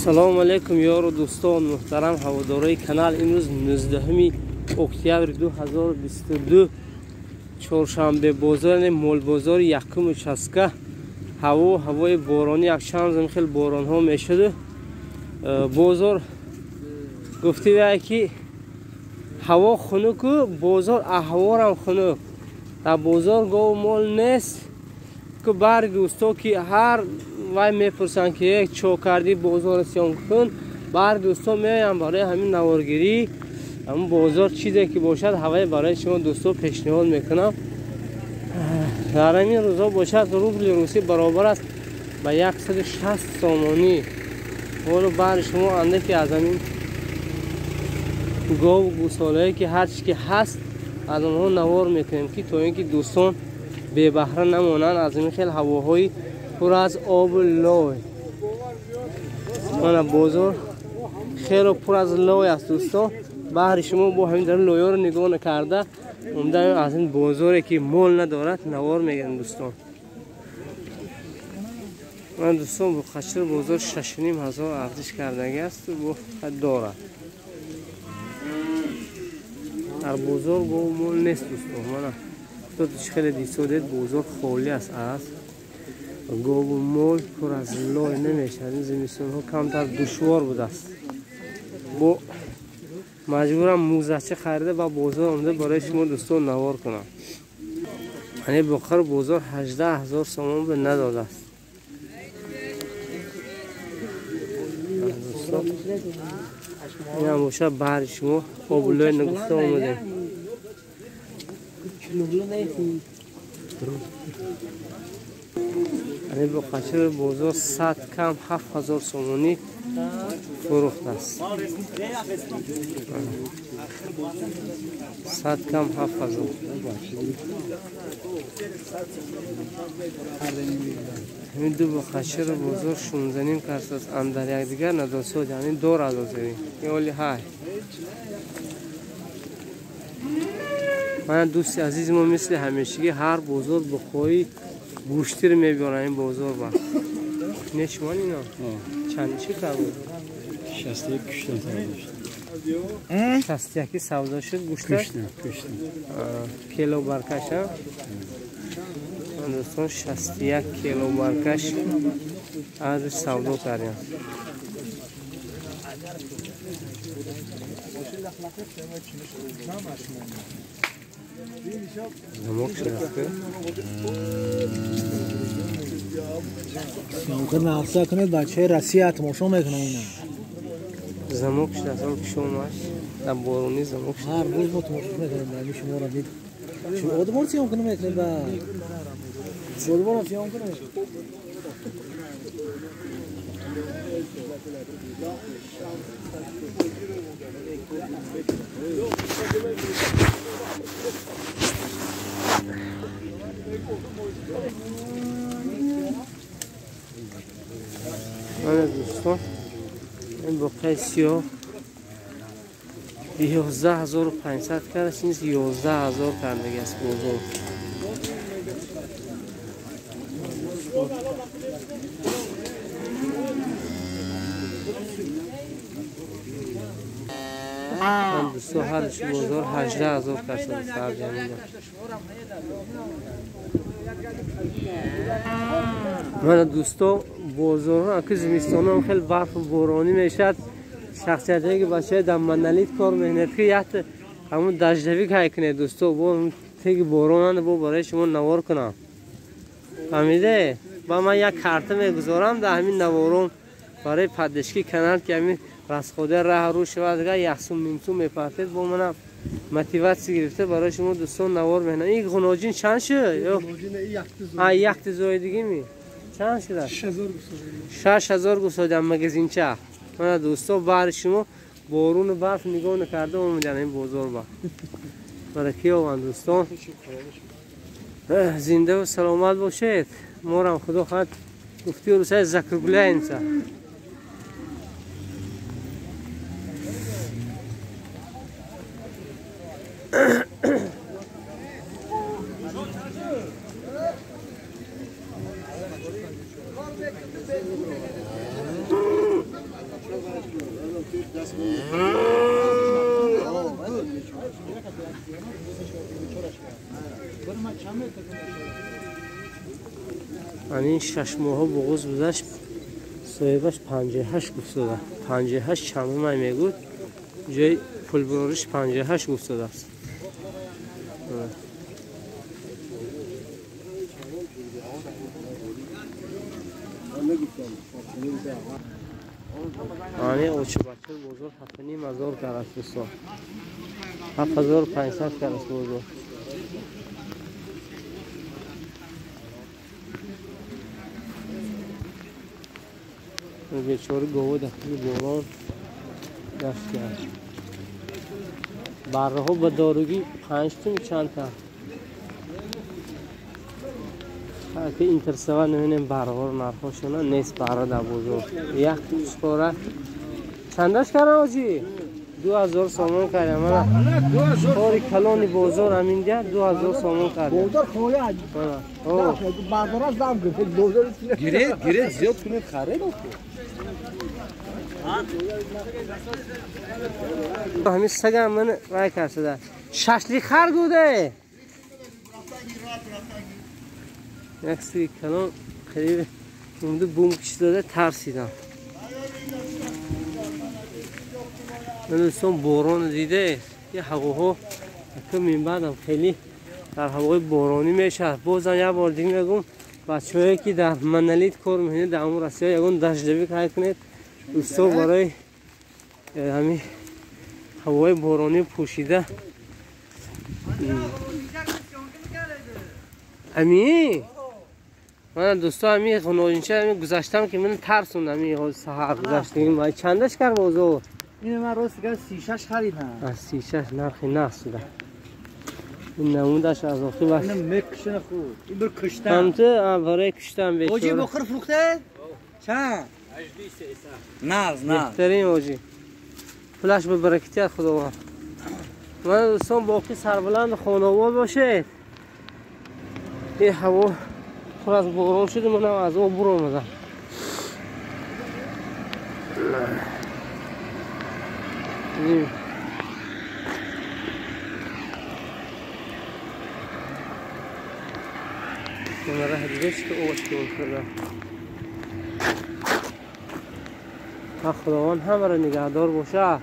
Ассалому алайкум ёру дӯстон муҳтарам ҳаводорои канал. Имрӯз 19 октябри 2022 чоршанбе бозор, молбозори якум участка. Ҳавои боронӣ, якчанд зум хел боронҳо мешуд. Бозор гуфти вай ки ҳаво хунуку бозор аҳворам хунук. Дар бозор гову мол нест. Ку барги усто ки ҳар вай мепурсанд ки чо кардӣ бозорро сиём кун, барги усто меоям барои ҳамин наворгирӣ. Ҳамин бозор чизе ки бошад ҳавай барои шумо дӯсто пешниҳод мекунам. Дар ҳамин рӯзҳо бошад рубли русӣ баробар аст ба 160 сомонӣ. Ҳоло баҳри шумо андаке аз ҳамин гову гӯсолае ки ҳар чи ки ҳаст аз онҳо навор мекунем, ки то ин ки дӯстон бебаҳра намонанд аз ин хел ҳавоҳои пур аз обу лой. Мана бозор хело пур аз лой аст дӯстон. Баҳри шумо бо ҳамин дар лойҳоро нигоҳ накарда омдаем аз ин бозоре ки мол надорад навор мегирем дӯстон. Ман дӯстон бо қачир бозор 6,5 ҳазор арзиш кардаги аст бо дорад. Дар бозор гову мол нест дӯстон. Мана хеле дисодед, бозор холӣ аст аз гову мол, пур аз лой намешавад. Ин зимистонҳо камтар душвор будааст. Бо маҷбурам мӯзача харида ба бозор омада барои шумо дӯстон навор кунам. Ани боқар бозор 18 000 сомон ба надодааст. Инам бошад баҳри шумо обу лой нагуфта омадем. Ани бо қачир бозор 100 кам 7 000 сомонӣ фурӯхтааст. 100 кам 7 000. Ҳамин ду боқачири бозор 16,5 кас аст, андар якдигар надосод, яъне дорад озери. Ин оли ҳай. Мана дӯсти азизи мо мисли ҳамешагӣ ҳар бозор буқои гӯштиро мебиёранд ин бозор ба. Не шумон ино? Чанд чӣ кард бозор? 61 куштан савдо шуд. 61 савдо шуд гӯшташ? Куштан. Кило баркаш, а? Дӯстон 61 кило баркаш арзиш савдо кардем. Замок шудааст. Съёмка нақса кунед, бачаи Россия тамошо мекунад ина. Замок шудааст, он кишомаш дар боронӣ замок шуд. Ҳар рӯз мо тамошо мекунем, ами шуморо дид. Шумо одаморо съёмка намекунед ба. Одаморо съёмка намекунед. Мана дӯстон, ин боқаи сиёҳ 11 500 кардааст, ин 11 000 кардаги аст бозор. Дӯстон ҳарчи бозор 18 000 кардааст сарҷамида. Мана дӯсто бозорҳо аку зимистонам хеле барфу боронӣ мешавад. Шахсиятое ки бачаи дар монолит кор мекунад ки якта ҳамун дождевик ҳай кунед дӯсто, бо теги боронанд бо барои шумо навор кунам. Фаҳмиде? Ба ман як карта мегузорам дар ҳамин наворон барои поддержки канал, ки ҳамин расхода раҳ рӯ шавад, агар яксум нимсум мепартед, бо манам мотиватсия гирифта барои шумо дӯстон навор мекунам. Ин ғуноҷин чанд шуд? Ё якта зоидигими? Чанд шудааст? 6 000 гусодиам магазинча. Мана дӯсто баҳри шумо борону барф нигоҳ накарда омадам ин бозор ба. Мана ки ованд дӯстон. Зиндаву саломат бошед. Морам худо хоҳад гуфти русай закругляемся. Ин 6 моҳ буғуз будаш, соҳибаш 58 гуфтода. 58 чандум мегӯд, ҷои пулбурориш 58 гуфтодааст. Ани очибача бозор 7,5 ҳазор караст дӯстон. 7500 караст бозор. Бечори гово дахли борон дашт кард. Барраҳо ба доругӣ 5 тум чандта. Ки интересова намебинем барраҳоро нархҳошона нест барра дар бозор. Як чора чандаш кардам оҷӣ? 2000 сомон кардам. Мана кори калони бозор ҳамин дия 2000 сомон кардам. Бозор хоя. Бардораш дам гирифт. Бозор гиред, гиред зиёд кунед харид. Ҳамин сагам ман рай карда. Шашлик хар гуде. Як сиги калон қариб умду бум кишида тарсидам. Дӯстон борон диде, ин ҳавоҳо минбаъдам хеле дар ҳавои боронӣ мешавад. Бозам як бор дига мегӯм, бачаҳое ки дар Монолит кор мекунед, дар ҳамон Россия ягон дождевик ҳай кунед, дӯсто барои ҳамин ҳавои боронӣ пӯшида. Ами мана дӯсто, ҳамин ғуножинча ҳамин гузаштам ки ман тарсунд ҳамин саҳар гузаштагим. Чандаш кард бозор? Ин ман рост гап 36 харидам. Аз 36 нархи нақс шуда. Ин намудаш аз охир вақт. Ин мекушна худ. Ин бир куштан. Ҳамту барои куштан бечора. Оҷи бохир фурӯхте? Чанд? Наз, наз. Беҳтарин оҷи. Пулаш ба баракатият Худованд. Ман дӯстон боқӣ сарбаланд хонавод бошед. Ин ҳаво пур аз борон шуд, манам аз об буромадам. Раҳ дидеш ки овош кунад. Худованд ҳамаро нигаҳдор бошад.